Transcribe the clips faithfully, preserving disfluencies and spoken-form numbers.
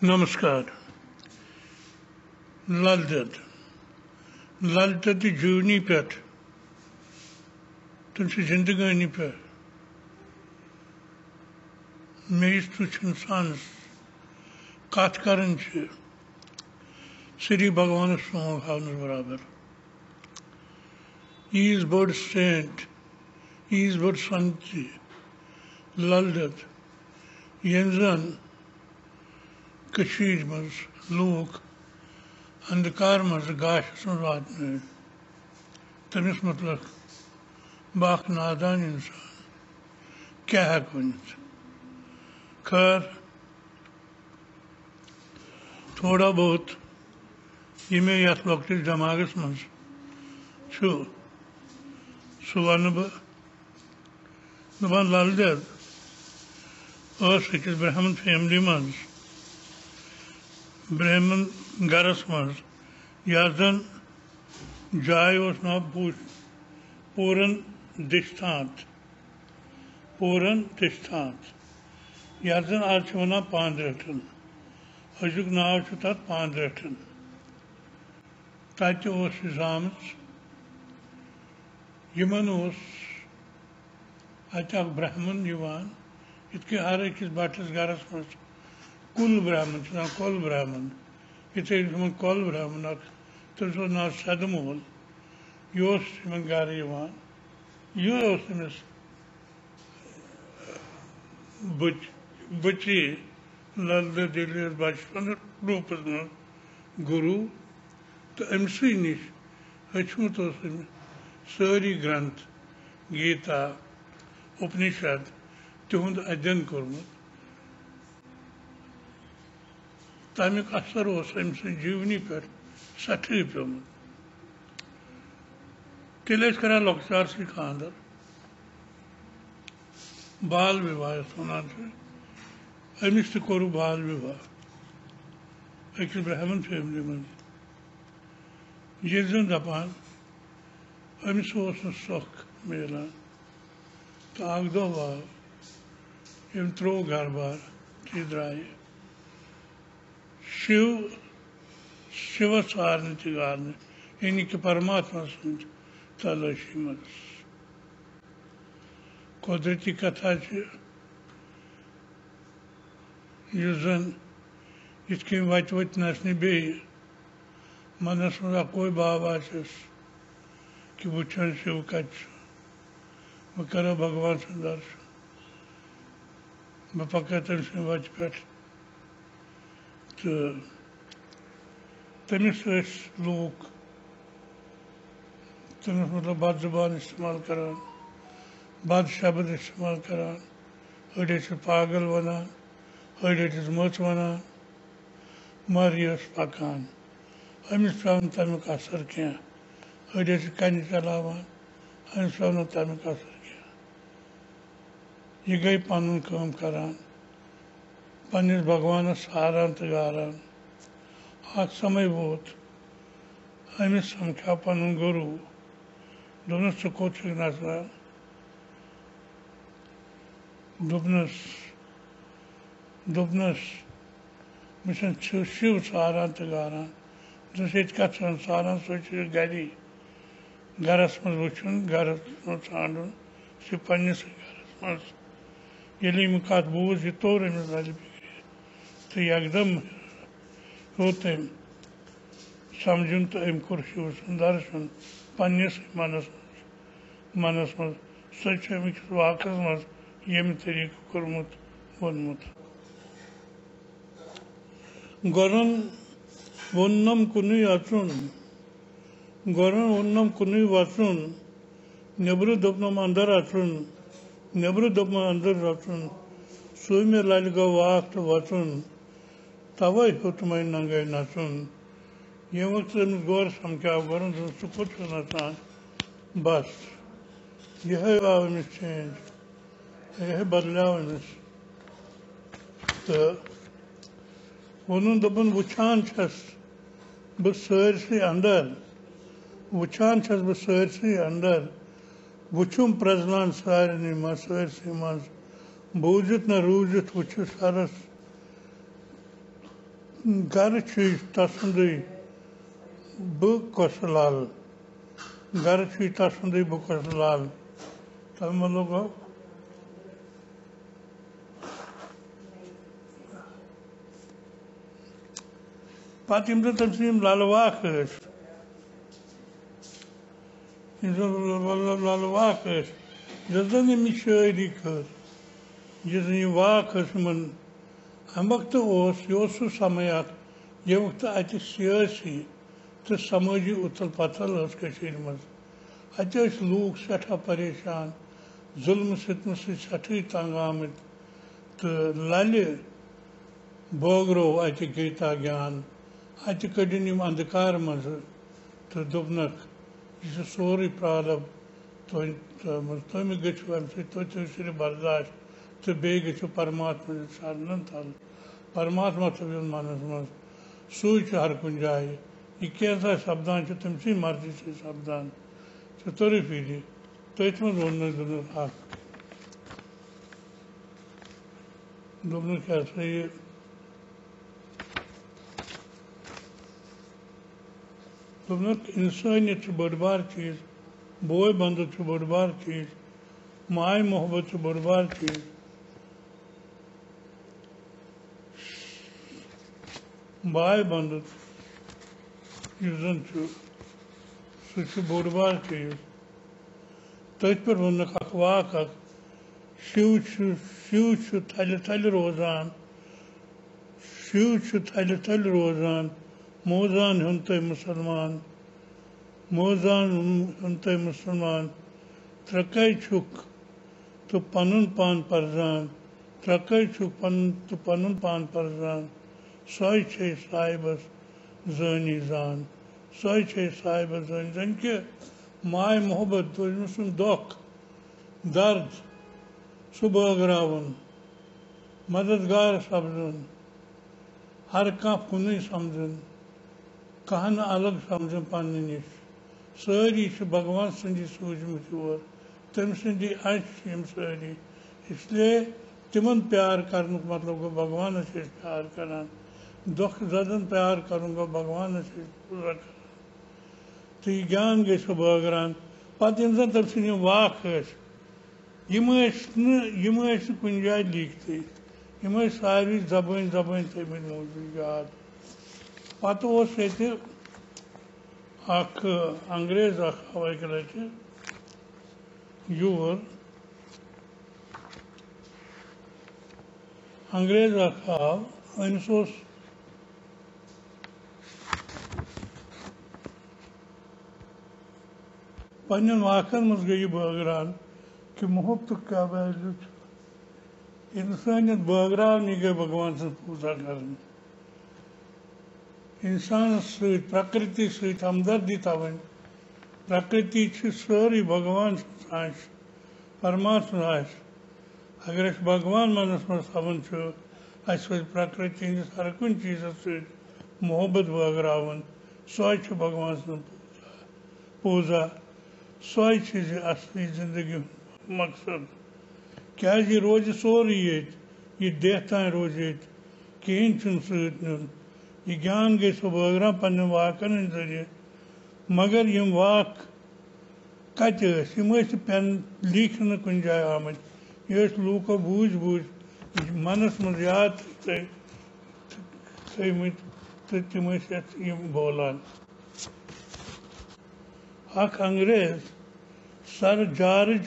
نمسکار۔ لل دٮ۪د، لل دٮ۪د تہِ جیونی پٮ۪ٹھ، تٔمۍ سٕنٛز زندگٲنی پٮ۪ٹھ مےٚ یُس تُہۍ چھِ اِنسانَس کَتھ کَران چھِ، سری بھگوانَس سونٛگ ہاونَس برابر۔ ییٖژ بٔڑ سینٹ، ییٖژ بٔڑ سنتی لل دٮ۪د، ییٚمۍ زَن کٔشیٖرِ منٛز لوٗکھ اندھکار منٛز گاشَس منٛز واتنٲوۍ، تٔمِس مُتلق بہٕ اکھ نادان اِنسان کیٛاہ ہٮ۪کہٕ ؤنِتھ؟ خٲر، تھوڑا بہت یہِ مےٚ یَتھ لۄکٹِس دٮ۪ماغَس منٛز چھُ، سُہ وَنہٕ بہٕ۔ دَپان لل دٮ۪د ٲس أکِس برہمن فیملی منٛز، برہمن گرس منٛز، یَتھ زَن جاے اوس ناو پوٗ-، پوٗرن دِشتانت، پوٗرن دِشتانت، یَتھ زَن آز چھِ وَنان پاندرٹھن۔ أزیُک ناو چھُ تَتھ پاندرٹھن۔ تَتہِ اوس یہِ زامٕژ۔ یِمن اوس اَتہِ اکھ برہمن یِوان، یِتھ کٔنۍ ہر أکِس بٹس گرس منٛز کُل برہمن چھِ آسان، کۄل برہمن، یِتھے کٔنۍ چھُ یِمن کۄل برہمن اکھ، تٔمِس اوس ناو سیدٕ مول، یہِ اوس یِمن گرٕ یِوان، یہِ اوس أمِس بچ-، بچی لل دٮ۪د ییٚلہِ ٲس بچپن روٗپس منٛز گُروٗ، تہٕ أمۍ سٕے نِش ہیٚچھمُت اوس أمۍ سٲری گرنتھ، گیٖتا، اُپنِشد، تِہُنٛد ادھین کوٚرمُت۔ تَمیُک اثر اوس أمۍ سٕنٛدِ جیٖونی پٮ۪ٹھ سٮ۪ٹھٕے پیوٚمُت۔ تیٚلہِ ٲسۍ کران لۄکچارسٕے خانٛدر، بال وِواہ یَتھ وَنان چھِ، أمِس تہِ کوٚرُکھ بال وِواہ أکِس برہمن فیملی منٛز۔ ییٚلہِ زَن دَپان أمِس اوس نہٕ سۄکھ میلان، تہٕ اَکھ دۄہ آو، أمۍ ترٛوو گرٕ بار، تہٕ یہِ درٛایہِ۔ شِو، شِوَس ژھارنہِ تہٕ گارنہِ، یعنی کہِ پرماتما سٕنٛز تلٲشی منٛز۔ قۄدرٔتی کتھا چھِ، یُس زن یِتھ کٔنۍ وتہِ وتہِ نژنہِ بیٚیہِ منس منٛز اکوے باب آسٮ۪س کہِ بہٕ وٕچھن شِو کتہِ چھُ، بہٕ کرٕ بھگوان سُنٛد درشن، بہٕ پکہٕ تٔمۍ سٕنٛدِ وتہِ پٮ۪ٹھ۔ تہٕ تٔمِس ٲسۍ لوٗکھ، تٔمِس مطلب بد زبان استعمال کران، بد شبد استعمال کران، أڑۍ ٲسِس پاگل ونان، أڑۍ ٲسِس مٔژ ونان، مگر یہِ ٲس پکان۔ أمِس پیوٚو نہٕ تمیُک اثر کینٛہہ، أڑۍ ٲسِس کنہِ چلاوان، أمِس پیوٚو نہٕ تمیُک اثر کینٛہہ۔ یہِ گٔے پنُن کٲم کران، پننِس بھگوانس ساران تہٕ گاران۔ اکھ سمے ووت، أمِس سمکھیو پنُن گروٗ۔ دوٚپنس، "ژٕ کوٚت چھُکھ نژان؟" دوٚپنس، دوٚپنس، "بہٕ چھُس شِو ساران تہٕ گاران۔" دوٚپنس، "ییٚتہِ کتھ چھُ ساران؟ سُہ چھُ گری۔" گرس منٛز وٕچھُن، گرس منٛز ژھانٛڈُن، سُہ پننِسٕے گرس منٛز۔ ییٚلہِ أمۍ یہِ کتھ بوٗز، یہِ توٚر أمِس للہِ فِکرِ تہٕ یکدم ہیوٚت أمۍ سمجھُن تہٕ أمۍ کوٚر شِو سُنٛد درشن پننِسٕے منس منٛز، منس منٛز۔ سُہ چھُ أمۍ أکِس واقعس منٛز ییٚمہِ طریقہٕ کوٚرمُت، ووٚنمُت۔ گۄڈَن ووٚننَم کُنُے اَژُن، گۄڈَن ووٚننَم کُنُے وَژُن، نیٚبرٕ دوٚپنَم اَندَر اَژُن، نیٚبرٕ دوٚپنَم اَندَر اَژُن، سُے مےٚ لَلہِ گوٚو واکھ تہٕ وَژُن، تَوَے ہیوٚتمَے ننٛگَے نَژُن۔ ییٚمہِ وقتہٕ أمِس غورٕ سَمکھیو، گۄڈَن دوٚپُن، "ژٕ کوٚت چھُکھ نَژان؟" بَس، یِہوٚے آو أمِس چینج۔ یِہوٚے بدلیو أمِس۔ تہٕ ووٚنُن، دوٚپُن، "وٕچھان چھَس بہٕ سٲرسٕے اندر، وٕچھان چھَس بہٕ سٲرسٕے اندر، وٕچھُم پرٛزلان سارنٕے منٛز، سٲرسٕے منٛز، بوٗزِتھ نہ روٗزِتھ وٕچھِ سرس، گرٕ چھُے تسُندُے بہٕ کۄسہٕ لل، گرٕ چھُے تسُندُے بہٕ کۄسہٕ لل۔ تَمہِ مطلب گوٚو، پتہٕ یِم زَن تٔمۍ سٕنٛدۍ یِم لَلہٕ واکھ ٲسۍ، یِم زَن لَلہٕ واکھ ٲسۍ، یۄس زَن یِم یہِ شٲعری کٔر، یُس زَن یہِ واکھ ٲس یِمَن، اَمہِ وقتہٕ اوس، یہِ اوس سُہ سمے اَکھ، ییٚمہِ وقتہٕ اَتہِ سیٲسی تہٕ سمٲجی اُتھل پتھل ٲس کٔشیٖرِ منٛز۔ اَتہِ ٲسۍ لوٗکھ سٮ۪ٹھاہ پریشان، ظُلمہٕ ستمہٕ سۭتۍ سٮ۪ٹھٕے تنگ آمٕتۍ، تہٕ لَلہِ بٲگرو اَتہِ گیٖتا گیان۔ اَتہِ کٔڈِن یِم اندھکار منٛزٕ تہٕ دوٚپنَکھ، "یہِ چھُ سورُے پرٛالَب تۄہہِ، تۄہہِ منٛز، تُہۍ مہٕ گٔژھِو اَمہِ سۭتۍ، تُہۍ تھٲیِو صرف برداشت تہٕ بیٚیہِ گٔژھِو پرماتما سٕنٛدِس چرنَن تَل۔" پرماتما تھٲوِن منَس منٛز، سُے چھُ ہر کُنہِ جایہِ۔ یہِ کینٛژھا سپدان چھُ، تٔمۍ سٕنٛدِ مرضی سۭتۍ سپدان۔ ژےٚ توٚرُے فِکرِ؟ تٔتھۍ منٛز ووٚن مےٚ، دوٚپنَس اَکھ، دوٚپنَس، کیٛاہ سا یہِ، دوٚپنَس، اِنسٲنیت چھِ بٔڑ بار چیٖز، بوے بنٛدُت چھُ بٔڑ بار چیٖز، ماے محبت چھُ بٔڑ بار چیٖز۔ بھاے بنٛدُت یُس زَن چھُ، سُہ چھُ بوٚڑ بار چیٖز۔ تٔتھۍ پٮ۪ٹھ ووٚنُکھ اکھ واکھ اکھ، "شِو چھُ، شِو چھُ تھلہِ تھلہِ روزان، شِو چھُ تھلہِ تھلہِ روزان، موزان ہیوٚن تۄہہِ مُسلمان، موزان ہیوٚن تۄہہِ مُسلمان، ترٛکَے چھُکھ تہٕ پَنُن پان پرزان، ترٛکَے چھُکھ پَنُن تہٕ پَنُن پان پرزان، سۄے چھے صاحبَس زٲنی زان، سۄے چھے صاحبَس زٲنی زان۔" کہِ ماے محبت، دوٚیمہِ سُنٛد دۄکھ، درد، سُہ بٲگراوُن، مددگار سپدُن، ہر کانٛہہ کُنُے سمجھُن، کانٛہہ نہٕ الگ سمجھُن پننہِ نِش۔ سٲری چھِ بھگوان سٕنٛدی سوٗزمٕتۍ یور، تٔمۍ سٕنٛدی اَسہِ چھِ یِم سٲری۔ اس لیے تِمن پیار کرنُک مطلب گوٚو، بھگوانس چھِ أسۍ پیار کران، دۄکھ زدن پیار کرُن گوٚو، بھگوانس چھِ أسۍ پوٗزا کران۔ تہٕ یہِ گیان گٔے سۄ بٲگران۔ پتہٕ یِم زن تٔمۍ سٕنٛدۍ یِم واکھ ٲسۍ، یِم ٲسۍ نہٕ، یِم ٲسۍ نہٕ کُنہِ جایہِ لیٖکھتٕے۔ یِم ٲسۍ ساروی زبٲنۍ زبٲنۍ تھٲومٕتۍ موٗجوٗد یاد۔ پتہٕ اوس ییٚتہِ اکھ انگریز اکھ آو اَکہِ لٹہِ یور۔ انگریز اکھ آو، أمِس اوس پننٮ۪ن واکن منٛز گٔے یہِ بٲگران کہِ محبتُک کیٛاہ value چھُ۔ اِنسٲنیت بٲگراونی گٔے بھگوان سٕنٛز پوٗزا کرٕنۍ۔ اِنسانس سۭتۍ، پرکرتی سۭتۍ ہمدردی تھاوٕنۍ۔ پرکرتی چھِ سٲرٕے بھگوان سٕنٛز آسہِ، پرماتما سٕنٛز آسہِ۔ اگر أسۍ بھگوان منس منٛز تھاوان چھُ، اَسہِ پزِ پرکرتی ہٕنٛدِس ہر کُنہِ چیٖزس سۭتۍ محبت بٲگراوُن۔ سۄے چھِ بھگوان سٕنٛز پوٗزا۔ پوٗزا۔ سۄے چھِ زِ اصلی زندگی ہُنٛد مقصد۔ کیٛازِ یہِ روزِ سورُے ییٚتہِ، یہِ دیہہ تام روزِ ییٚتہِ، کِہیٖنۍ چھُنہٕ سۭتۍ نیُن۔ یہِ گیان گژھِ سُہ بٲگراوُن پننٮ۪ن واکن ہٕنٛدِ ذٔریعہٕ۔ مگر یِم واکھ کتہِ ٲسۍ؟ یِم ٲسۍ نہٕ پٮ۪ن لیٖکھنہٕ کُنہِ جایہِ آمٕتۍ۔ یہِ ٲسۍ لوٗکو بوٗزۍ بوٗزۍ منس منٛز یاد تھٲے-، تھٲومٕتۍ تہٕ تِم ٲسۍ یتھ یِم بولان۔ اکھ انگریز، سر جارج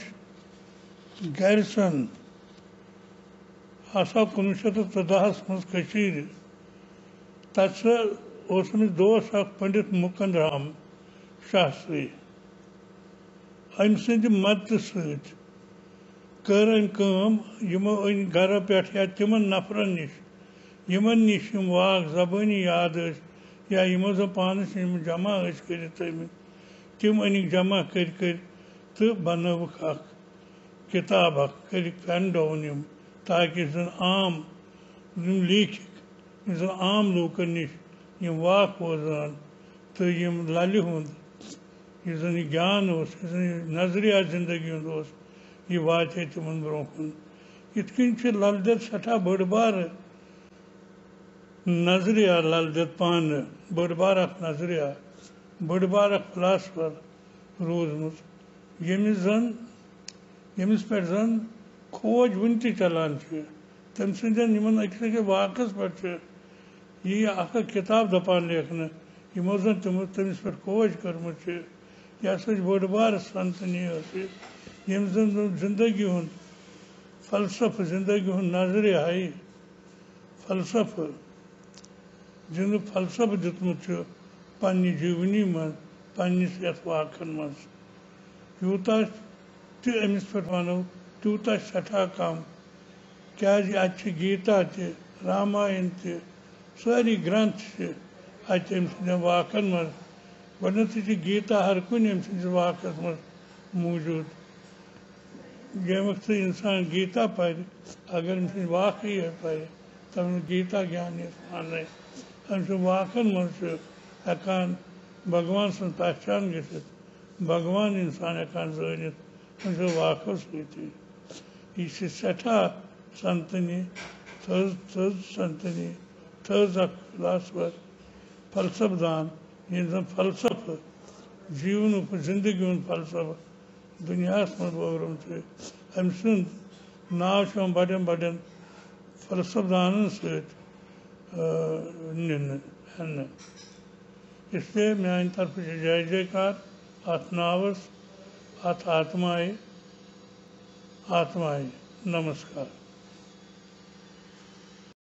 گیرسن، آسا کُنوُہ شیٚتھ تہٕ ژۄدہَس منٛز کٔشیٖرِ۔ تَتہِ سُہ اوس أمِس دوس اکھ پنڈت مُکند رام شاستری۔ أمۍ سٕنٛدِ مدتہٕ سۭتۍ کٔر أمۍ کٲم، یِمو أنۍ گرٕ پٮ۪ٹھ یا تِمن نفرن نِش، یِمن نِش یِم واکھ زبٲنی یاد ٲسۍ یا یِمو زن پانس نِش یِم جمع ٲسۍ کٔرِتھ تھٲومٕتۍ، تِم أنِکھ جمع کٔرۍ کٔرۍ تہٕ بنٲوٕکھ اکھ کِتاب اکھ، کٔرِکھ پٮ۪ن ڈاوُن یِم، تاکہِ یُس زَن عام، یِم لیٖکھِکھ، یُس زَن عام لوٗکَن نِش یِم واکھ بوزان تہٕ یِم لَلہِ ہُنٛد، یُس زَن یہِ گیان اوس، یُس زَن یہِ نظریات زِندگی ہُنٛد اوس، یہِ واتہِ ہے تِمَن برٛونٛہہ کُن۔ یِتھ کٔنۍ چھِ لَل دٮ۪د سٮ۪ٹھاہ بٔڑ بارٕ نظریہ لل دٮ۪د پانہٕ، بٔڑ بار اکھ نظریہ، بٔڑ بار اکھ فلاسفر روٗزمٕژ، ییٚمِس زن ییٚمِس پٮ۪ٹھ زن کھوج وُنہِ تہِ چلان چھِ۔ تٔمۍ سٕنٛدٮ۪ن یِمن أکِس أکِس واقعس پٮ۪ٹھ چھِ یہِ اکھ اکھ کِتاب دَپان لیکھنہٕ، یِمو زَن تِمو تٔمِس پٮ۪ٹھ کھوج کٔرمٕژ چھِ۔ یہِ ہسا چھِ بٔڑ بار سنتنی ٲس یہِ، ییٚمۍ زَن زِندگی ہُنٛد فلسفہٕ، زِندگی ہُنٛد نظریہ ہایہِ، فلسفہٕ، زِندٕ فلسفہٕ دیُتمُت چھُ پننہِ جیٖونی منٛز، پننِس یَتھ واقعن منٛز۔ یوٗتاہ تہِ أمِس پٮ۪ٹھ وَنو، تیوٗتاہ چھُ سٮ۪ٹھاہ کَم، کیٛازِ اَتہِ چھِ گیٖتا تہِ، راماین تہِ، سٲری گرنتھ چھِ اَتہِ أمۍ سٕنٛدٮ۪ن واقعن منٛز۔ گۄڈٕنیتھٕے چھِ گیٖتا ہر کُنہِ أمۍ سٕنٛدِس واقعس منٛز موٗجوٗد۔ ییٚمہِ وقتہٕ اِنسان گیٖتا پَرِ، اگر أمۍ سٕنٛدۍ واقعٕے یوت پَرِ، تَتھ منٛز گیٖتا گیان یَتھ وَننَے۔ أمۍ سٕنٛدۍ واقعن منٛز چھُ ہٮ۪کان بھگوان سٕنٛز پہچان گٔژھِتھ، بھگوان اِنسان ہٮ۪کان زٲنِتھ، أمۍ سٕنٛدۍ واقعو سۭتی۔ یہِ چھِ سٮ۪ٹھاہ سنتنی، تھٔز، تھٔز سنتنی، تھٔز اکھ فلاسفر، فلسفہٕ دان، ییٚمۍ زن فلسفہٕ، جیٖونُک، زندگی ہُنٛد فلسفہٕ دُنیاہس منٛز بٲگرومُت چھُ۔ أمۍ سُنٛد ناو چھُ یِوان بڑٮ۪ن بڑٮ۪ن فلسفہٕ دانن سۭتۍ، آ، نِنہٕ، ہٮ۪نہٕ۔ اس لیے میانہِ طرفہٕ چھِ جے جے کار اتھ ناوس، اتھ آتمایہِ، آتمایہِ۔ نمسکار۔